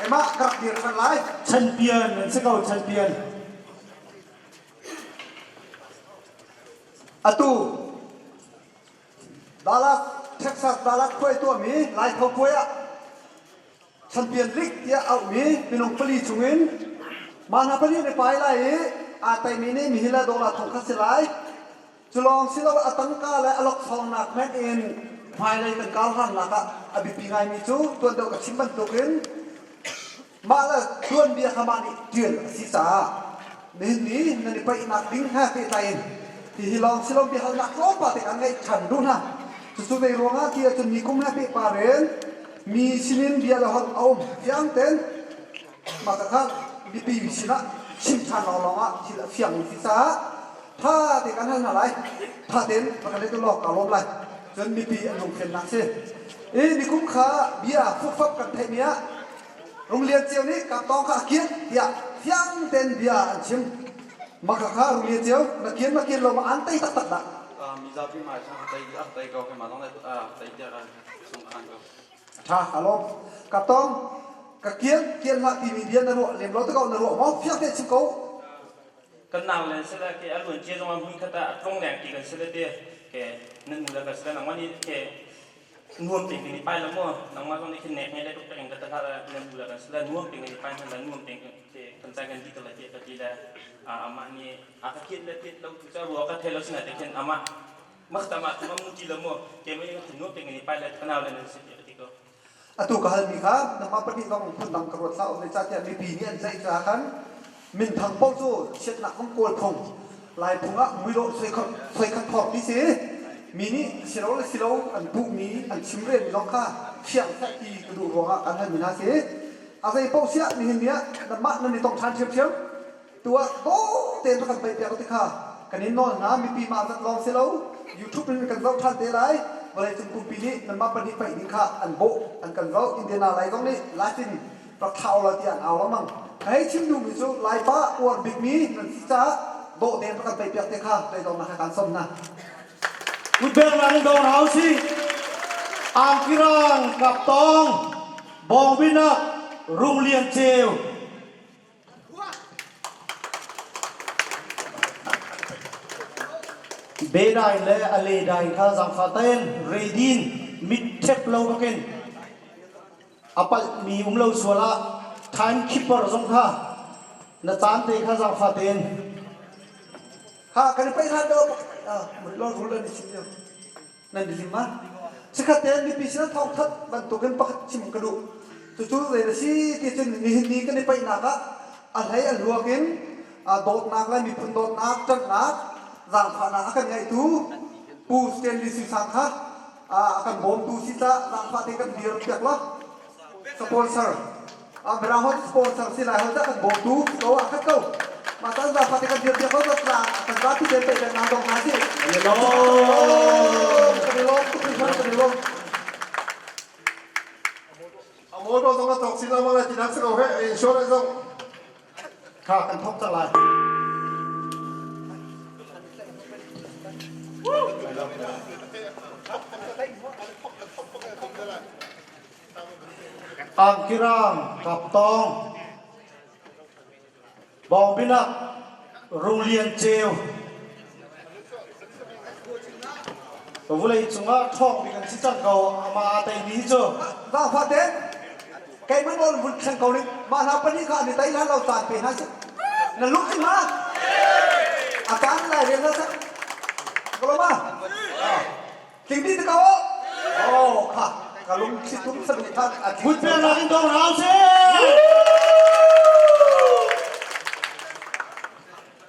Emah ka rak dir ṭhan lai. Champion an si ko champion. Atu Dallas, Texas Dallas khuai tuahmi Laikho khuai ah Champion League tiah auhmi minung pali chungin mah hna pali an i pai lai i aa teimi nih mihi le dollar thong kha si lai. Cu lawng si lo a tangka le a laksawngnak hmanh in hmailei kan karhlannak ah a biapi ngaimi cu tuan deuh ka chim bantukin mah le tuanbia kha mah nih ṭial a si caah nihin ni nan i paihnak ding he pehtlai in hihi lawng si lo biahalnak tlawmpal te kan ngeih ṭhan duh hna. Cucu zei ruangah ti ahcun mi kum he pehpar in mi sinin bia le holh a um fiang tein mah kha mipi sinah chim ṭhan lawnglawng ah thil a fiang mi si caah ṭha te kan hal hna lai. Ṭha tein va kan let u law kaa lawm lai. Cun mipi an lungthlennak si. I nikum kha bia fukfak kan theihmi ah Runglian Ceu nih Kaptawng kha a kian tiah fiang tein bia an chim. Mah kha Runglian Ceu na kian na kian lo ma an tei taktak dah? Mizapi hmai sang a tei a tei ko keimah zong a tei tiah ka sung khan ko. Tha alom. Kaptawng ka kian kian hlah timi bia na ruah lem lo te ko na ruah maw fiang te chim ko. Kan nau le sila ke a luan cia zong ah hmun khat ah a tlong leng ti kan sila te ke nan nu le ka sila nangmah nih ke nuam tein kan i pai lo maw nangmah zong nih khin nek ngai le tuk in ka ta hlah nan nu le kan sila nuam tein kan i pai hna la nuam tein kan caan kan dih ko lai tiah ka ti le amah nih a ka kiat le kiat lo tu ca rua ka thei lo sina te khin amah makta mah tu ma mu ti lo maw ke mah nih nuam tein kan i pai le ka nau le nan si tiah ka ti ko. Atu ka halmi kha nangmah pahnih zong phundang ka ruat hlah u zeicahtiah mipi nih an ceih caah khan minthang paoh cu chiatnak zong kawl phung Lai phung ah muidawh soi khat thawk ti si mi nih silo le silo an puhmi an chimrelmi zong kha fiang seh ti ka duh ruangah kan halmi hna si. A zei paoh siah nihin ni ah nanmah nan i tong ṭhan ṭhiamṭhiam. Tu ah dawh tein rak kan paih piak ti kha kan in nawl hna. Mipi mah zat lawng si lo YouTube in kan zoh ṭhan te lai. Vawleicung pumpi nih nanmah pahnih paih ding kha an bawh an kan zoh. Indiana lei zong nih live in rak thlah u law tiah an au lengmang. Ka hei chim duhmi cu Laipa uar bikmi nan si caah dawh tein rak kan paih piak te kha toidornak he kaan sawm hna. Kutbengnak in dawr hau si. Angkirang kaptong bawngbinak Runglian Ceu. Bedai le a ledai kha zangfa tein reidin mit ṭhep lo bakin a palhmi um lo sual ah time keeper zong kha na caan te kha zangfa tein Ha kan i paih hlan do lor rul an i chim lio nan i lim ma sikhat tein mipi sin thawngthat bantukin pakhat chim ka duh cucu zei na si ti cun nihin ni kan i paihnak ah a hlei a hluak in dawtnak le miphun dawtnak ṭanhnak zaangfahnak a kan ngeihtu Pu Stanley Sui Sang kha a kan bawmtu si ca zaangfah te kan dir piak la sponsor Mirang holh sponsor si lai holh dah kan bawmtu ko ah khat ko mah tan zaangfah te kan dir piak lo tlang kan zapi te pe kan dong hna si Kan i lawm. Kan i lawm tuk hringhran kan i lawm. A motor zong a cawk sin lengmang lai tinak si ko he insurance zong. Kha kan thawk cang lai. Angkirang kaptong Bawngbinak Runglian Ceu Vulei cungah ṭhawng bik an si cang ko amah aa teimi hi cu. Zaangfah te keimah nawl vun thleng ko ning mah hna pahnih kha an i tei hlan lo caan pe hna sih na lung si ma a caan lai rel hna seh kaloma tling dih te ko oh kha ka lung thli tum salu than a Kut peknak in dong hau sih.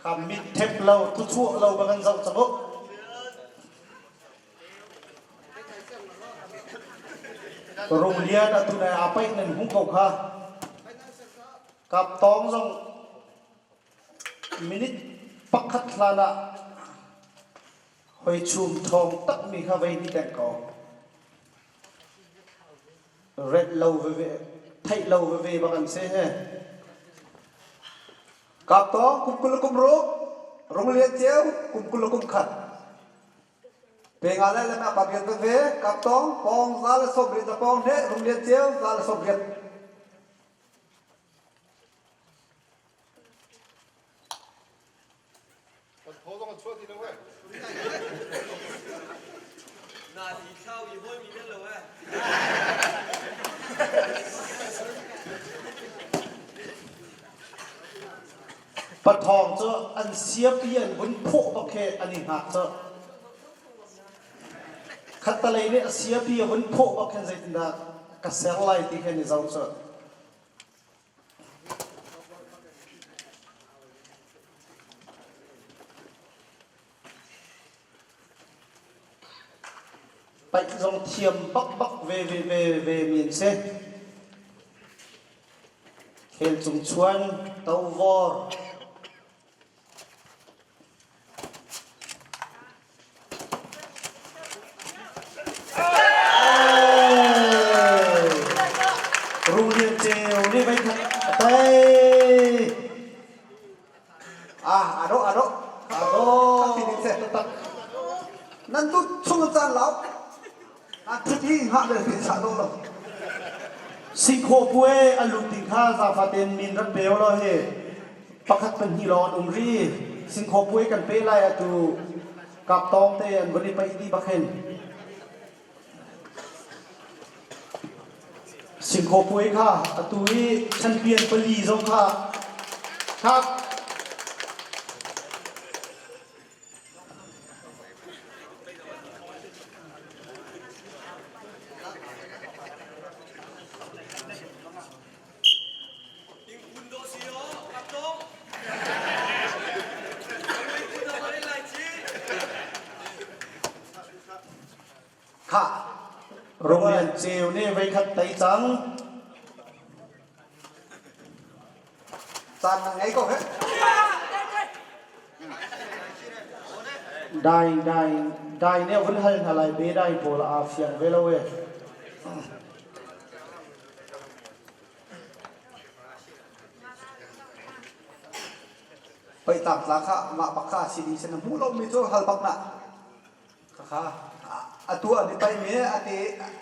Ka mit thep lo thuchuah lo ba kan zoh cang u. Rung lian atu nai aa paih nan hmuh ko kha. Kap tawng zong minute pakhat hlan ah hoi chum thawng takmi kha vei ni teng ko. Ret lo veve, theih lo veve bak an si he. Kap tawng kum 20 le kum ruk, Rung Lian Ceu kum 20 le kum khat. Penga le lana pariat veve, Kap tawng pawng za le 70 za pawng hne, Rung Lian Ceu za le 80. Pathawng cu an siapi an vun phawh bak he an i hngak cu. Khattalei nih a siapi a vun phawh bak khin zeitindah ka ser lai ti khin i zoh cu. Paih zong thiam bakbak ve ve ve ve mi an si. Khel cung chuan, tovor, Rung Lian Ceu nih voikhat a tei. Ah, ado ado. Ado. Taktak. Nan tu chung caan lau. Na thut hi hngah le ti sa do lo. Singkhaw puai a lut ding kha zafa ten min rak pe lo hi pakhat pahnih lawng an um ri. Singkhaw puai kan pe lai atu kap tawng te an vun i paih dih bak hin. Singkhaw puai kha atu i champion pali zong kha kap Khah. Rung Lian Ceu nih voikhat tei cang. Caan na ngei ko he. Dai dai dai nih vun hal hna lai be dai pawl aa fiang ve lo e. Pei tang tla kha mah bak kha si ding sin hmuh lo mi cu hal bak na. Khakha. Atu an i paih mi a te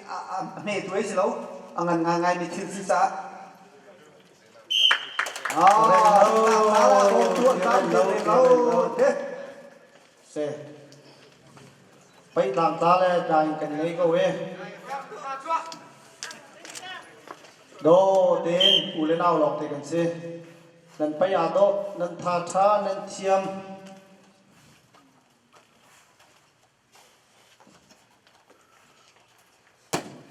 a hme tu ai si lo. A ngan ngai ngai mi thil si caah. Ah, Se. Pei tlang ta le dai kan ngei ko e. Do ten u le nau lawng te kan si. Nan pei aa dawh, nan tha tha, nan thiam.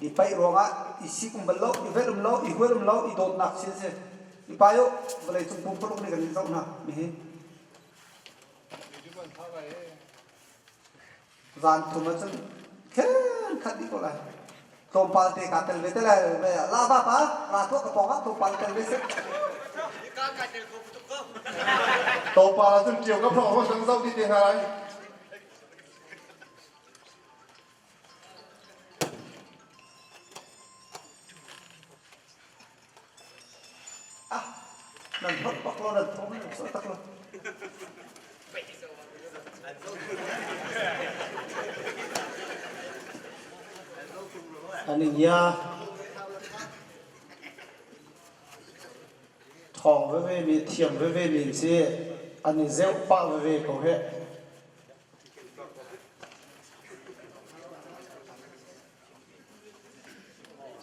I paih ruangah i sik um bal lo, i velh um lo, i hual um lo, i dawtnak si a si. I pai u, vawleicung pumpuluk nih kan in zoh hna nihin. Zan thum ahcun khen khat dih ko lai. Tlawmpal te kaa tel ve te lai. La va pa, ra tuah ka pawng ah tlawmpal tel ve seh. Tlawmpal ahcun ṭio ka phawng ho sang zoh dih te hna lai. Ah, nan hot bak lo, nan thong nan so tak lo. An in ya thawng veve mi thiam veve mi si an i zeuh pah veve ko he.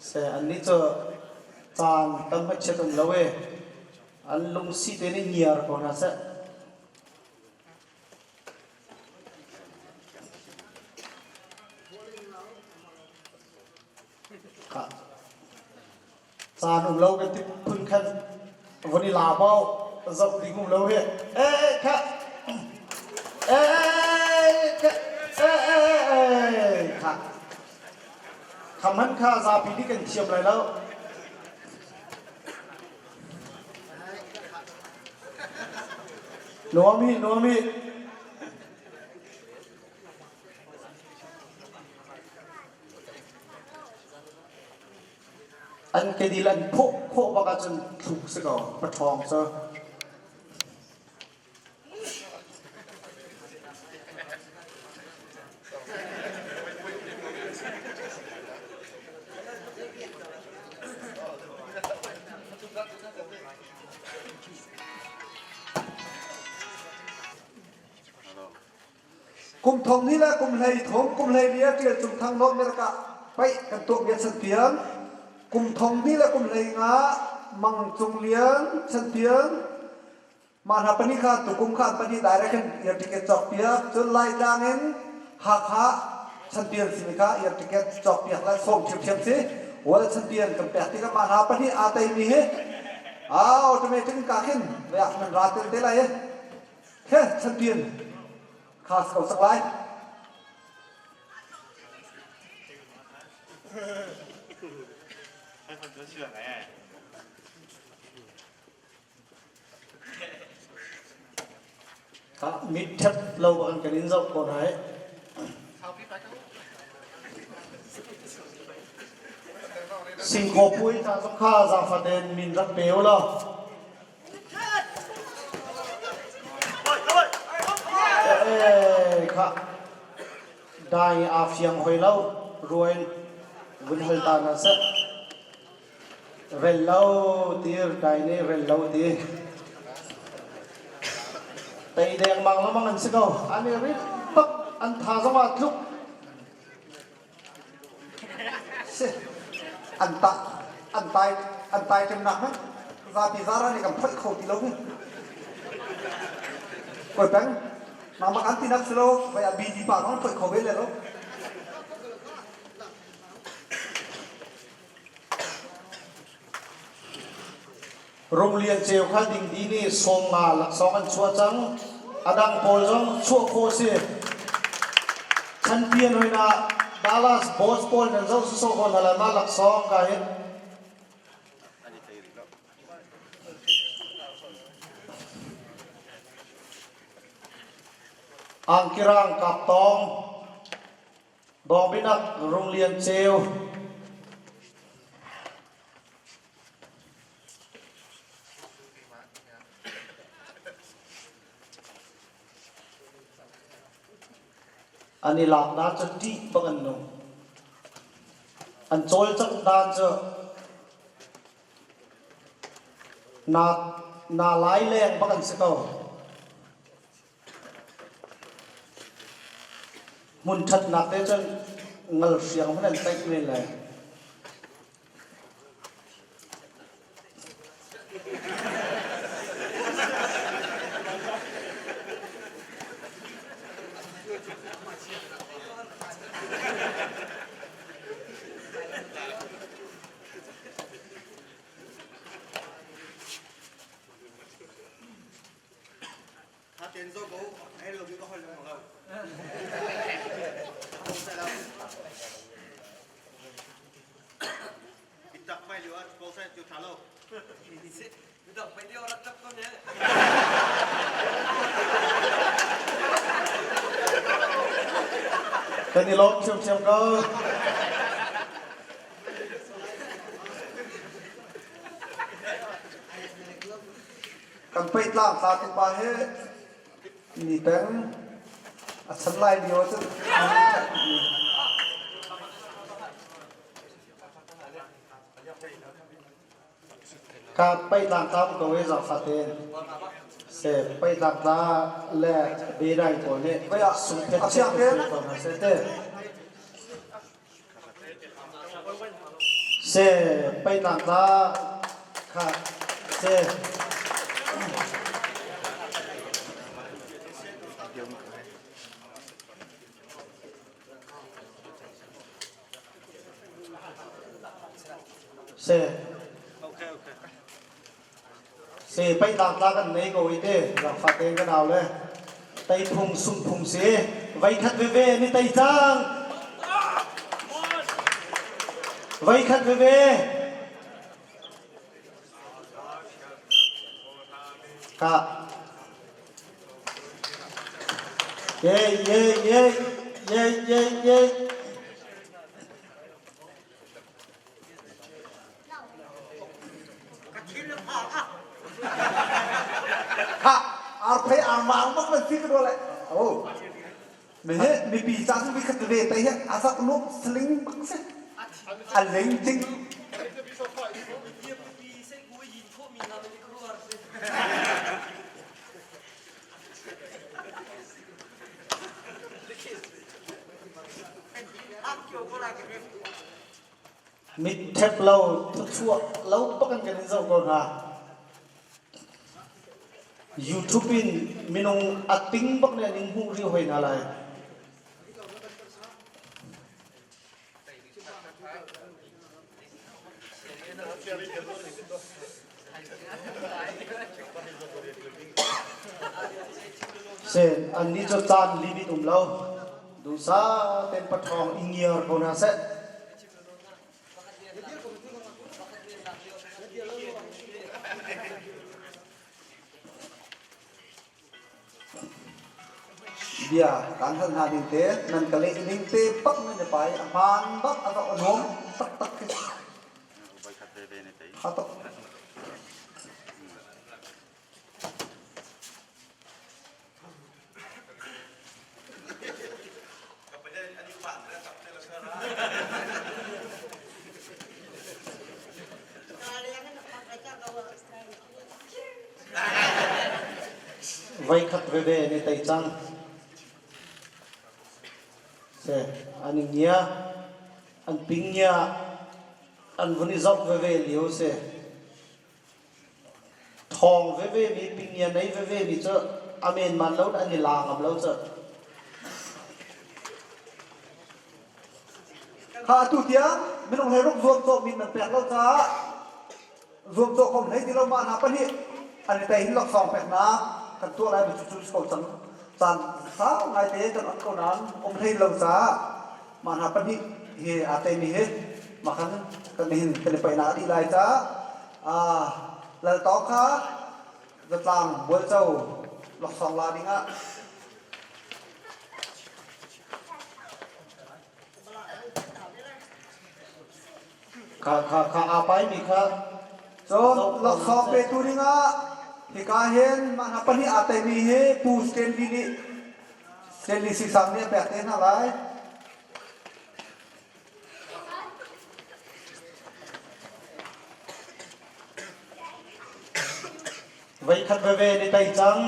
Seh annih cu caan tam hmachia um lo i an lungsi tein i ngiar ko hna seh. Caan um lo kan ti phun khan von i la pau zoh ding um lo hi. Eh kha eh kha eh kha kham han kha zapi nih kan thiam lai lo. Nuam hi nuam hi. An kedil an phawh khawh bak ahcun thluk si ko paṭhawng cu. Kum thong ni le kum hlei thum kum hlei li a ṭial cung thang North America paih kan tuahmi a chanpian. Kum thong ni le kum hlei nga Mang Cung Lian chanpian. Mah hna pahnih kha tukum kha an pahnih direct in air ticket cawk piak. Cun Laitlang in Hakha chanpian simi kha air ticket cawk piak le sawm ṭhiamṭhiam si. World champion kan pek tikah mah hna pahnih aa teimi hi automatic in ka khin nan ra tel te lai i he champion kha si ko cak lai. Mit ṭhep lo bak kan in zoh ko hna hi. Singkhaw puai ca zong kha zaangfah min rak pe u law. Kha dai aa fiang hoi lo ruain vun hal ta na seh. Rel lo ti dai nih rel lo ti. Tei dengmang lengmang an si ko. An i rit bak an tha zong ah tluk. Si an ta an tai an tai ṭemnak hmanh zapi zara nih kan phoih kho ti lo hi. Koi peng nangmah kan tinak si lo vai a BD pa zong phoih kho ve le lo. Runglian ceu kha dingdi nih 50 laksawng an chuah cang. A dang pawl zong chuah khawh si. Champion hoi na Dallas Boss pawl nan zoh sawsawh ko hna lai ma laksawng ka hin. Angkirang kap tong Bawngbinak Runglian ceu An i lak dan cu ṭih bak an nung. An cawlcangh dan cu na, na lai leng bak an si ko. Hmun ṭhatnak te cun ngalhriang hmanh an tlaih men lai. Kan i lawm ṭhiamṭhiam ko. Kan pehtlang tla tu pa hi mi peng a chan lai lio cun Ka pehtlang tla ko i zaangfah tein se pehtlang tla le bedai pawl nih sungphet ko hna seh te. Se pehtlang tla kha se. Se. Se pei tlang tla kan nei ko i te zaangfah tein kan au le tei phung sung phung si vei khat veve ni tei cang vei khat veve ka ye ye ye ye ye ye Ha arphei armang bak nan si ka do le. Oh. Me he mipi ca cu vi khat ve te he asak nuk sling bak si. A ling ting. Mitthep lo thuchuah lo bak in kan in zoh ko hna. YouTube in minung a ting bak nih an in hmuh rih hoi hna lai. Sen annih cu caan limit um lo. Duhsah tein paṭhawng i ngiar ko hna seh. Bia kaan hal hna ning te nan ka leh ning te bak nan i pai a hmaan bak a zoh a nuam taktak khi. Tha tuk. Voikhat veve an i tei cang. Se an i ngia, an ping ngia, an vun i zoh veve lio si. Thawng veve mi ping ngia nei veve mi cu a menman lo an i la ngam lo cu. Kha atu tiang minung hlei ruk zuamcawh min nan pek lo caah zuamcawh kong hlei ti lo mah hna pahnih an i tei hin laksawng peknak kan tuah lai mi cu cu ko cang caan sau ngaite kan on ko nain um hlei lo caah mah hna pahnih hi aa teimi hi mah khan kan hin kan i paihnak a dih lai caah laltawng kha zatlang bualco laksawng la dingah Kha kha kha aa paimi kha Cun laksawng petu dingah hika hin mah hna pahnih aa teimi hi Pu Stanley nih Stanley Sisang nih a pek te hna lai. Voikhat veve ni tei cang.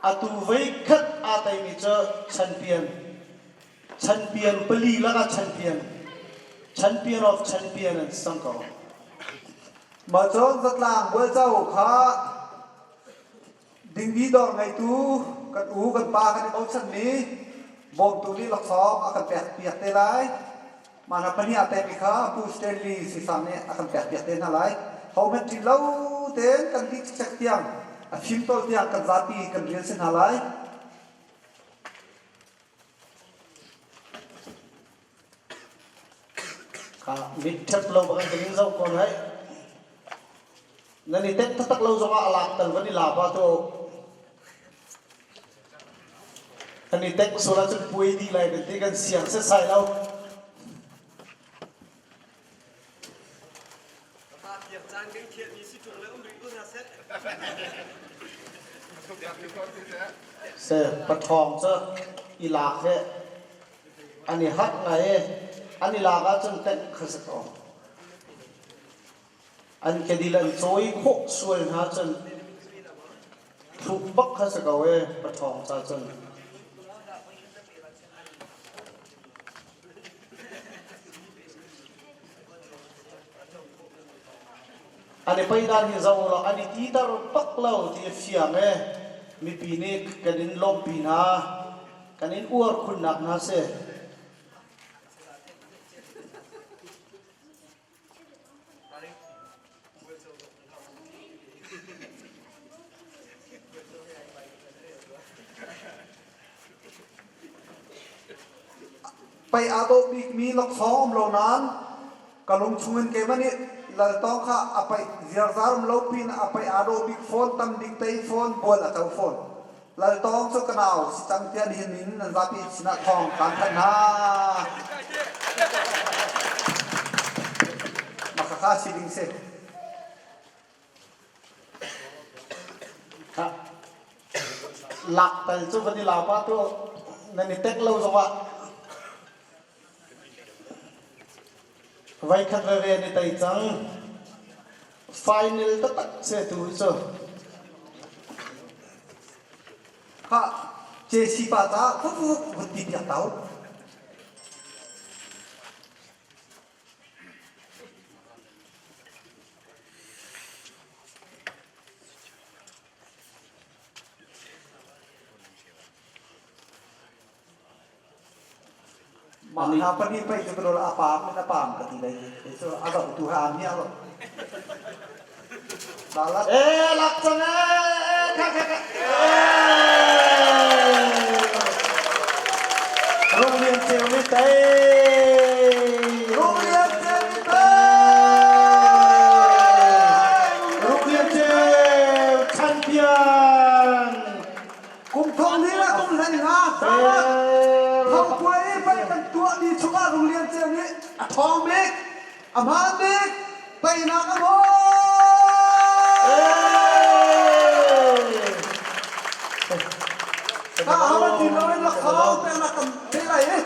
Atu voikhat aa teimi cu champion. Champion pali lakah champion. Champion of champion an si cang ko. Mah cun zatlang bualco kha dingdi dawr ngeitu kan u kan pa kan i bochanmi bawmtu nih laksawng a kan pek piak te lai. Mah hna pahnih aa pekmi kha Pu Stanley Sifang nih a kan pekpiak te hna lai. Hohmanh ṭih lo tein kan dih cikcek tiang a fimtawl tiang kan zapi kan rian si hna lai. Kha mit ṭhep lo bak in kan in zoh ko lai. Nan i tenh taktak lo zongah a lak tal van i la pa tu. Kan i tek sual ahcun puai dih lai kan ti kan siang setsai lo. Se pathawng cu i lak he an i harh ngai i an i lak ahcun tenh kha si ko. An kedil an cawi khawh sual hna cun Thluk bak kha si ko ee paṭhawng ca cun. An i peidan hi zoh law an i titer bak lo ti a fiang ee. Mipi nih kan in lawmhpi hna, kan in uar khunnak hna si. Pei aa dawh bikmi laksawng um lo nain ka lung chungin keimah nih laltawng kha a paih ziarzar um lo pin a paih aa dawh bik fawn tam bik tei fawn bual a co fawn. Laltawng cu ka nau si cang tiah nihin in nan zapi sinah thawng kaan thanh hna. Mah khakha si ding si. Lak tal cu van i la pa tu nan i tek lo zongah Voikhat veve an i tei cang. Final taktak se tu hi cu. Khah, JC pa ta fuk vun ti piak tau. Mah hna pahnih pei cu ka a paam in a paam ka ti lai hi. Cu a zoh tu ha mi a lo. Dalat. Eh lak cang eh kha kha kha. Rung Lian Ceu nih tei. Rung Lian Ceu nih tei. Rung Lian Ceu champion. Kum thong ni le kum hlei nga dalat. Thongpuai i pei kan tuah ni chungah Rung Lian Ceu nih a ṭhawng bik, a hmaan bik, teinak a hmu. Ka hawan ti lo in laksawng peknak kan pe lai i.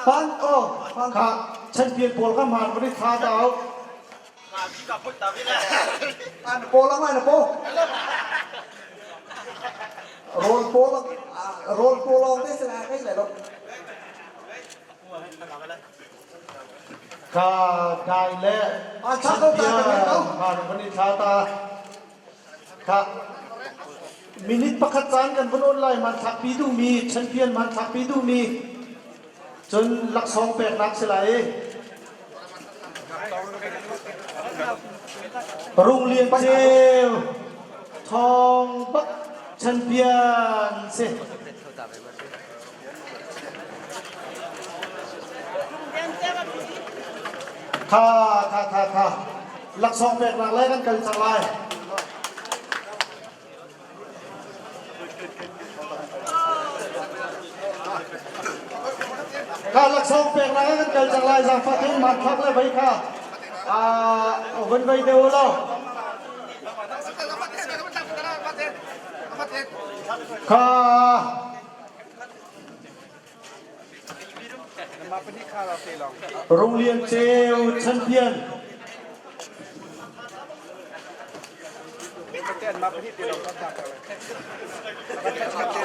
Fan oh fan. Kha champion pawl kha hmaan van i tha ta au. An pawl ang lai na po. Rawl pawl rawl pawl lawng te se lai kai lai lo. Kha dai le champion hmaan van i thla ta. Kha minute pakhat caan kan van on lai hmanthlak pi duhmi champion hmanthlak pi duhmi cun laksawng peknak si lai i Rung Lian Ceu Thawng bak champion si. Kha kha kha kha laksawng peknak lai kan kal cang lai. Kha laksawng peknak kan kal cang lai zaangfah tein hmanthlak le vei kha van vei deuh law. Kha Rung Lian Ceu champion.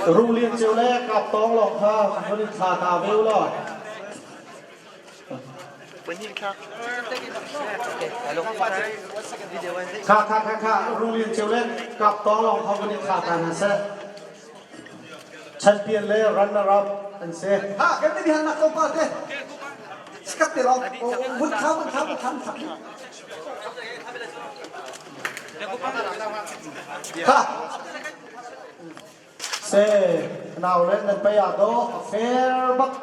Rung Lian Ceu le Kap Tawng lawng kha van in thla ta ve u law. Kha kha kha kha Rung Lian Ceu le Kap Tawng lawng kha van in thla ta hna seh. Champion le runner up an si. Ha kan ni han nak ko pa te. Sikat te long. Vun tha vun tha vun tha tha. Ha. Se nau le nan pay ah do fair bak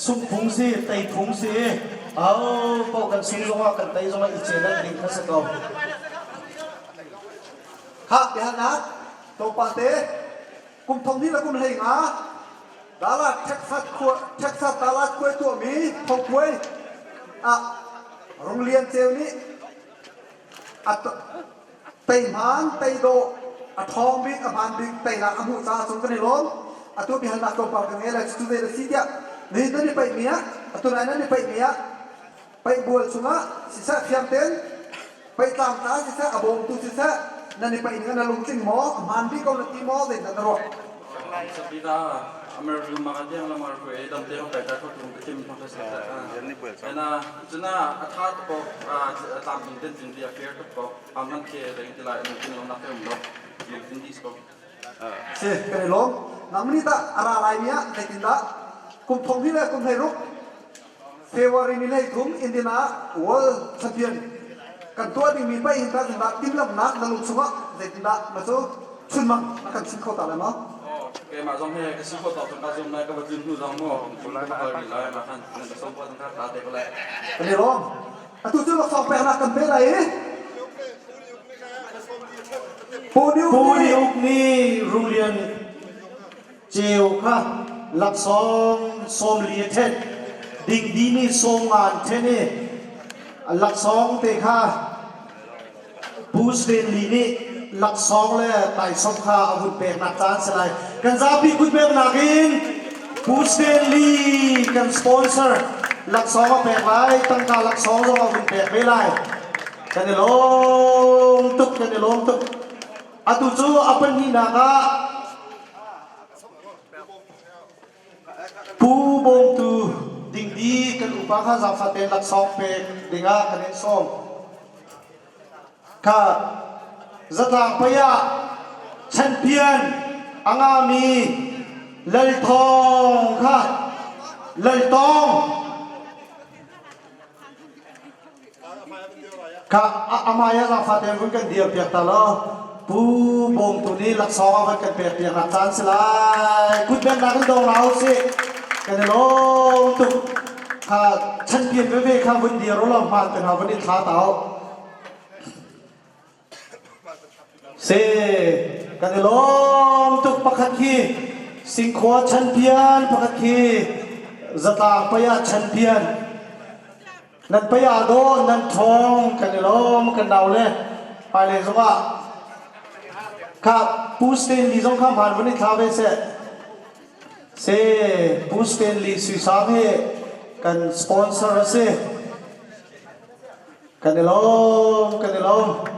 sung phung si tei phung si au po kan sung zong ah kan tei zong ah i chen ding kha se ko. Ha biahalnak tlawmpal te kum thong hnih le kum 15 Dallas Texas khua Texas Dallas khuai tuahmi thongpuai ah Rung Lian Ceu nih a tei hmaan tei dawh a ṭhawng bik a hmaan bik teinak a hmuh caah cun kan i lawm. Atu biahalnak tlawmpal ka ngei lai cu zei na si tiah nihin nan i paihmi ah atu nai nan i paihmi ah Paihbual chungah siseh fiang tein paihtlang tla siseh a bawmtu siseh nan i paih ning na lungtling maw a hmaan dih ko na ti maw zeidah na ruah? Sabita American maka tiang lamar ko e dam te hong kai ta ko tung te tim thong sa sa na cuna a tha to ko a tlam tin ten tin ti a fair to ko am nan ke deng ti lai tin long na fe um lo lung tin dis ko Si kan i lawm nangmani tah a ra lai mi ah zeitindah kum thong hnih le kum 16 February ni 13 Indian ah World Champion kan tuah dingmi paih hin tah zeitindah timhlamhnak na lung chungah zeitindah na cu chunmang na kan chim kho ta lai maw? Keimah zong he ka si khawh tawk ka zum lai ka va tlun hnu zong mu ka va kal rih lai ma khan nan ka som pawh ka ta te ko lai. Kan i lawm. Atu cu laksawng peknak kan pe lai i Pu Ni Pu Ni Uk nih Rung Lian Ceu kha laksawng 40 a ṭhen. Dingdi nih 50 an ṭhen i laksawng te kha Pu Stanley nih laksawng le taisawm kha a vun peknak caan si lai. Kan zapi kut peknak in Pu Stanley kan sponsor laksawng a pek lai, tangka laksawng zong a vun pek ve lai. Kan i lawm tuk, kan i lawm tuk. Atu cu a pahnihnak ah Pu Bawmtu Dingdi kan upa kha zaangfah tein laksawng pek dingah kan in sawm. Kha zatlang pei ah champion a ngami Lal Thawng kha. Laltawng Ka amaya zaangfah tein vun kan dir piak ta law Pu Bawm tu nih laksawng a van kan pek piak nak caan si lai. Kut bennak in dong hna usih. Kan i lawm tuk. Kha chanpian veve kha vun dir u law hmaan te hna vun i thla ta u. Si, kan i lawm tuk pakhat khi Singkhua chanpian pakhat khi zatlang paya chanpian nan paya daw nan ṭhawng kan i lawm kan nau le hmailei zongah kha Pu Stanley zong kha hmaan vun i thla ve seh si Pu Stanley Suisang hi kan sponsor a si Kan i lawm, kan i lawm.